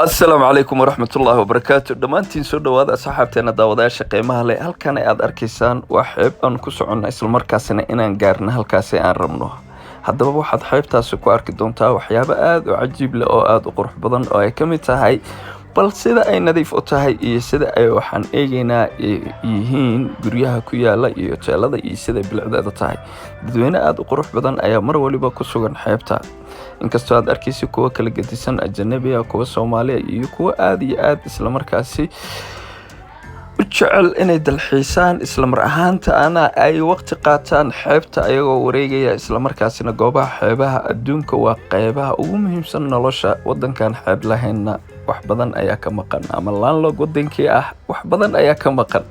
Asalaamu calaykum waraxmatullaahi wabarakaatu. Dhammaantiin soo dhowaada, asxaabteena daawadayaasha qiimaha leh. Halkan aad arkaysaan waa xeeb aan ku soconna, islamarkaasina inaan gaarna halkaasi aan rabno. Haddaba waxaad xeebtaasi ku arki doontaa waxyaabo aada u cajiib leh oo aada u qurux badan, oo ay ka mid tahay bal sida ay nadiif u tahay iyo sida ay, waxaan eegaynaa, yihiin guryaha ku yaala iyo hoteelada iyo siday bilicdeeda tahay. Dadweyne aada u qurux badan ayaa mar waliba ku sugan xeebta, inkastoo aad arkaysa kuwo kala gedisan, ajanabiya, kuwa Soomaaliya iyo kuwo aada iyo aada islamarkaasi u jecel inay dalxiisaan, islamar ahaantaana ay waqti qaataan xeebta ayagoo wareegaya. Islamarkaasina goobaha xeebaha adduunka waa qeybaha ugu muhiimsan nolosha. Wadankan xeeb lahaynna wax badan ayaa ka maqan, ama landlocked wadankii ah wax badan ayaa ka maqan.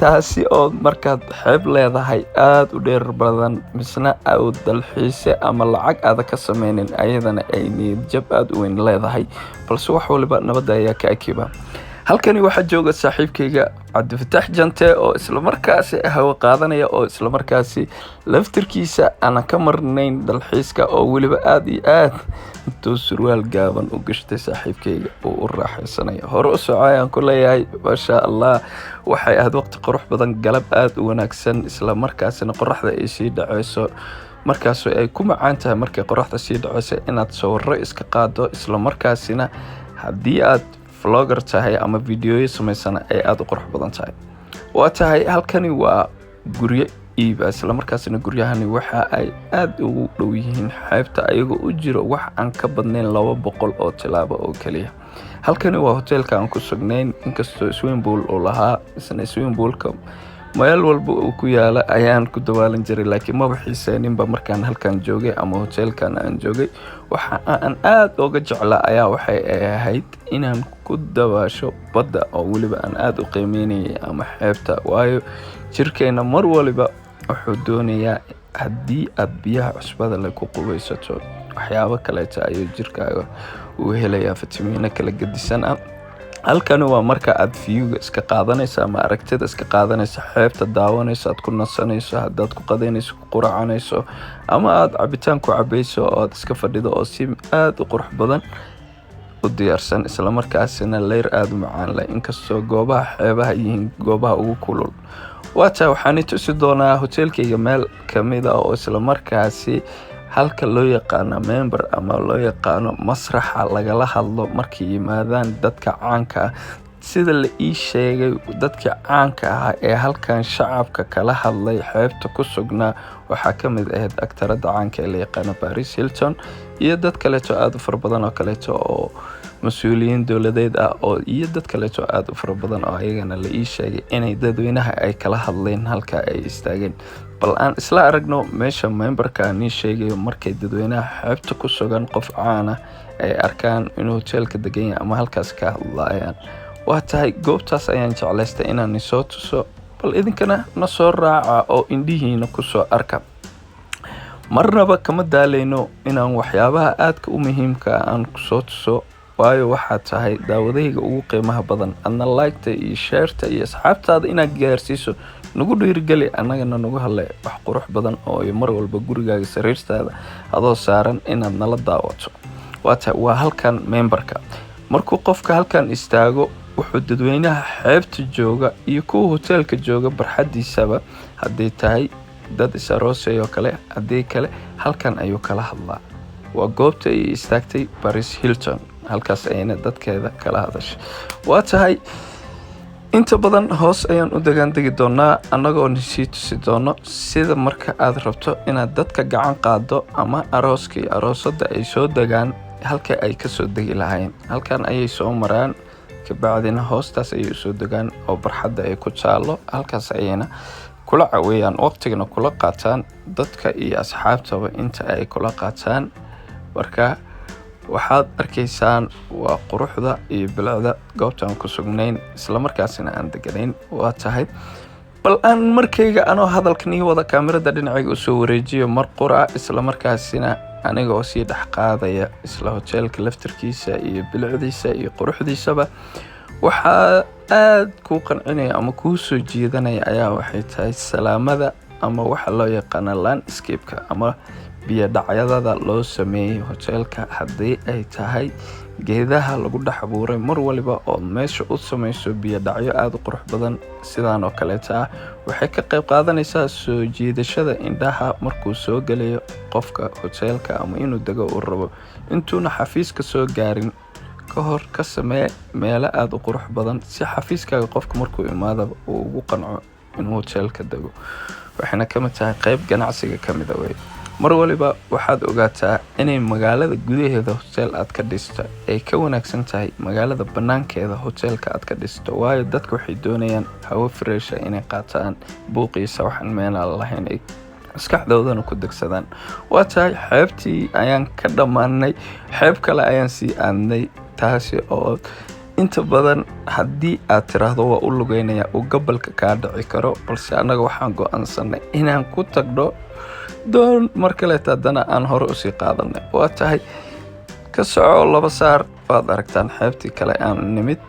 Taasi oo markaad xeeb leedahay aada u dheerar badan, misna au dalxiise ama lacag aada ka sameynin, ayadana ay niyad jab aada u weyn leedahay. Balse wax waliba nabadda ayaa ka akiba. Halkani waxaa jooga saaxiibkayga Cabdifataax Jante oo islamarkaasi hawo qaadanaya, oo islamarkaasi laftirkiisa aanan ka marnayn dalxiiska, oo weliba aada iyo aad intuu surwaal gaaban u gashtay saaxiibkayga uu u raaxaysanaya. Hore u soco ayaan ku leeyahay. Maasha Allah, waxay ahayd waqti qurux badan, galab aada u wanaagsan, islamarkaasina qoraxda ay sii dhaceyso. Markaas ay ku macaan tahay markay qoraxda sii dhaceyso inaad sawiro iska qaado, islamarkaasina haddii aad vlogger tahay ama videoyo samaysana ay aada u qurux badan tahay. Waa tahay, halkani waa guryo iiba, islamarkaasina guryahani waxa ay aada ugu dhow yihiin xeebta, ayagoo u jiro wax aan ka badnayn 200 oo tilaabo oo keliya. Halkani waa hoteelka aan ku sugnayn. Inkastoo swimming pool uu lahaa, isna swimming poolka meel walba uu ku yaala ayaan ku dawaalan jiray, laakiin maba xiiseeninba markaan halkan joogay ama hoteelkan aan joogay. Waxa aan aada uga jeclaa ayaa waxay ahayd inaan ku dabaasho badda, oo weliba aan aada u qiimeynayay, ama xeebta, waayo jirkeena mar waliba wuxuu doonayaa haddii aad biyaha cusbada leh ku qubaysato, waxyaabo kaleeto ayuu jirkaaga uu helayaa, fitamiino kala gedisan ah. Halkani waa marka aad viewga iska qaadanayso ama aragtida iska qaadanayso, xeebta daawanayso, aad ku nasanayso, haddaad ku qadaynayso, ku quracanayso, ama aad cabitaan ku cabayso oo aad iska fadhido, oo si aada u qurux badan u diyaarsan, islamarkaasina leyr aada u macaan leh, inkastoo goobaha xeebaha yihiin goobaha ugu kulul. Waata waxaan i tusi doonaa hoteelkayga meel kamid ah, oo islamarkaasi halka loo yaqaano minbar ama loo yaqaano masraxa lagala hadlo markay yimaadaan dadka caanka ah. Sida la ii sheegay, dadka caanka ah ee halkan shacabka kala hadlay xeebta ku sugnaa waxaa ka mid ahayd aktaradda caanka ee la yaqaano Paris Hilton iyo dad kaleeto aada u fara badan oo kaleeto oo mas-uuliyiin dowladeed ah, oo iyo dad kaleeto aada u fara badan oo ayagana la ii sheegay inay dadweynaha ay kala hadleen halka ay istaageen. Bal aan isla aragno meesha minbarka aan ii sheegayo, markay dadweynaha xeebta ku sugan qof caana ay arkaan inuu hoteelka degan yahay ama halkaas ka hadlaayaan. Waa tahay, goobtaas ayaan jeclaystay inaan isoo tuso. Bal idinkana na soo raaca oo indhihiina kusoo arka. Marnaba kama daaleyno inaan waxyaabaha aadka u muhiimka ah aan kusoo tuso, waayo waxaad tahay daawadahayga ugu qiimaha badan. Adna liketa iyo shareta iyo asxaabtaada inaad gaarsiiso nagu dhiirigeli, annagana nagu hadle wax qurux badan oo mar walba gurigaaga sariirtaada adoo saaran inaad nala daawato. Waa tahay, waa halkan minbarka. Markuu qofka halkan istaago, wuxuu dadweynaha xeebta jooga iyo kuwa hoteelka jooga barxadiisaba, hadday tahay dad is aroosay oo kale, haddii kale, halkan ayuu kala hadlaa. Waa goobta ay istaagtay Paris Hilton, halkaas ayayna dadkeeda kala hadashay. Waa tahay, inta badan hoos ayaan u degaan degi doonaa, annagoo sii tusi doono sida marka aad rabto inaad dadka gacan qaado ama arooska iyo aroosada ay soo degaan, halka ay kasoo degi lahayn. Halkan ayay soo maraan, kabacdina hoostaas ayay usoo degaan oo barxadda ay ku taalo. Halkaas ayayna kula caweeyaan, waqtigana kula qaataan dadka iyo asxaabtaba inta ay kula qaataan. Marka waxaad arkaysaan waa quruxda iyo bilicda goobtaan ku sugnayn, islamarkaasina aan deganayn. Waa tahay, bal aan markayga anoo hadalkan ii wada kaamirada dhinacayga usoo wareejiyo mar qura, islamarkaasina anigoo sii dhex qaadaya isla hoteelka laftarkiisa iyo bilicdiisa iyo quruxdiisaba. Waxaa aada kuu qancinaya ama kuu soo jiidanaya ayaa waxay tahay salaamada ama waxa loo yaqaana landscape-ka ama biyo dhacyadada loo sameeyey hoteelka, haddii ay tahay Geedaha lagu dhex abuuray mar waliba oo meesha u samayso biyo dhacyo aada u qurux badan sidaan oo kaleeta ah, waxay ka qayb qaadanaysaa soo jiidashada indhaha markuu soo gelayo qofka hoteelka ama inuu dego uu rabo. Intuuna xafiiska soo gaarin ka hor, ka samee meelo aada u qurux badan si xafiiskaaga qofka markuu imaadaba uu ugu qanco inuu hoteelka dego. Waxayna ka mid tahay qayb ganacsiga ka mid a wey. Mar waliba waxaad ogaataa inay magaalada gudaheeda hotel aad ka dhisto ay ka wanaagsan tahay magaalada banaankeeda hoteelka aad ka dhisto, waayo dadka waxay doonayaan hawo fresh ah inay qaataan, buuqiisa waxaan meelaan lahayn ay maskaxdoodana ku degsadaan. Waa tahay, xeebtii ayaan ka dhammaanay, xeeb kale ayaan sii aadnay, taasi oo inta badan haddii aad tiraahdo waa u lugeynaya uu gabalka kaa dhici karo, balse annaga waxaan go-aansanay inaan ku tagno doon. Mar kaleeta haddana aan hore usii qaadanay. Waa tahay, ka soco laba saar. Waad aragtaan xeebtii kale aan nimid,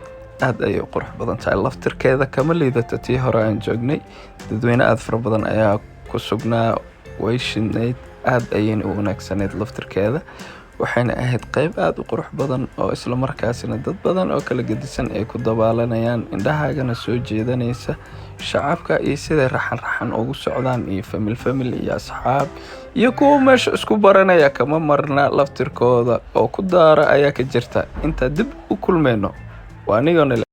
aad ayay u qurux badan tahay, laftirkeeda kama liidato tii hore aan joognay. Dadweyne aada fara badan ayaa ku sugnaa, way shidnayd, aad ayayna u wanaagsanayd laftirkeeda. Waxayna ahayd qayb aada u qurux badan oo isla markaasina dad badan oo kala gedisan ay ku dabaalanayaan, indhahaagana soo jeedanaysa shacabka iyo siday raxan raxan ugu socdaan, iyo family family iyo asxaab iyo kuwa meesha isku baranaya kama marna laftirkooda oo ku daara ayaa ka jirta. Intaa dib u kulmayno, waa anigoo.